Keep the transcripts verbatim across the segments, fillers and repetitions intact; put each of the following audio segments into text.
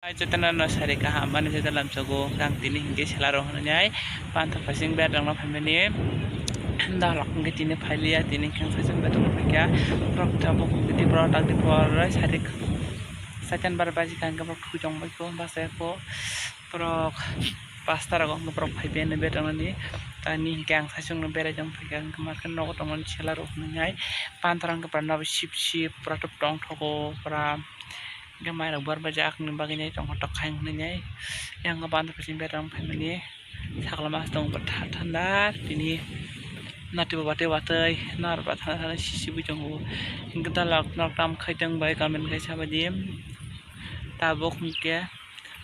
Jotono no sari kaham mani joto lamsogo, ang tini hinkhe sela rok hwnwi nai panthor phaising bed rok no phaimani. Dalok hinkhe tini phailiya, tini hinkhe ang saichung bed rok no phaikha. Borok tabuk hinkhe tei borok tak tei borok sari saitan bar baji kha hinkhe borok thwi tong baikho, bachai kho. Borok pasta rogo hinkhe borok phaibai bed rok nani. Tini hinkhe ang saichung no berai tong phaikha, hinkhe market nogo tongmani sela rok hwnwi nai panthor hinkhe pura nobo sip sip pura tongthogo pura. Hinkhe mairok bar baijak ni bagwi nai tongkha tokha hinwi nai. Yang o bantha bising berang phaimani sakla mas tongo tha-, thanda tini nati bo watwi watwi nor ba thanda thanda sisi bo tongo. Hinkhe dalok nok tam khai tong bai gamin kaisa baidi tabuk hinkhe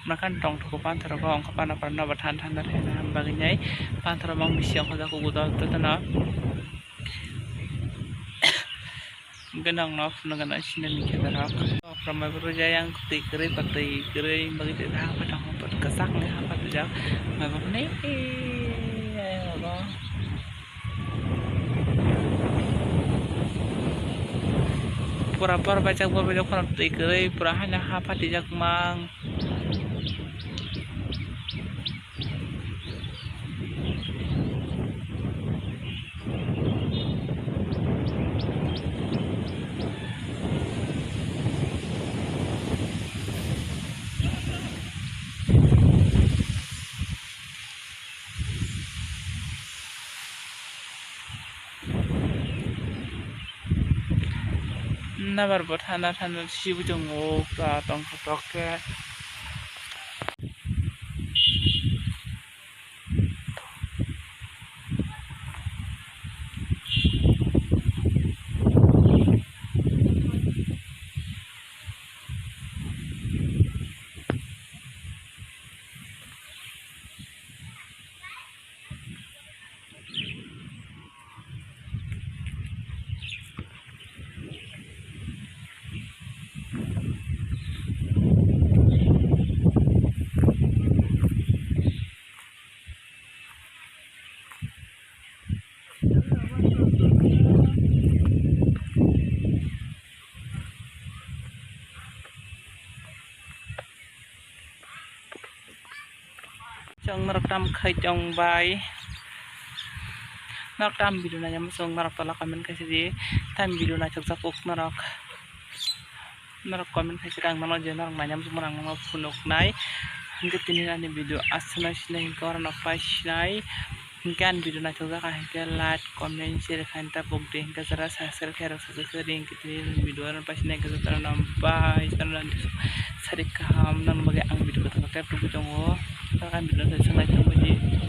makan tongthogo panthor rok o wngkha pana pana nobo thanda thanda khaina bagwi nai panthor rok bang bisi ongkha jago godal jotono. Ganang no phunukgana sinani khe borok. Okra mai bo rwjai ang twi kwrwi ba twi kwrwi bagwi twi ha phaithang kwchak ni ha phaijak mai bo hwnwi oro. Pura bor baijak bor baijak phano twi kwrwi pura haino ha phatijak mang. Nabar bo thana thana sibu tongo, pura tongthok thok khe. Chwng norok tam khai tong bai. Norok tam video nainani chwng norok tola comment khaisa di. Tam video naithok jak kuk norok. Norok comment khaisa di, ang norok je norok nainani chwng norok phunuk nai. Hinkhe tini ani video aswk nai sinai hinkhe oro no pai sinai. Hinkhe ani video naithok jak kha hinkhe like, comment, share khaina ta pok di hinkhe jara subscribe khe rok subscribe khe ring khe tini video oro paisi nai khe jotto no bye jotto no sari kaham nang bagwi ang video kotor kotor tubui tongo. Ang video no swnglai tongwi.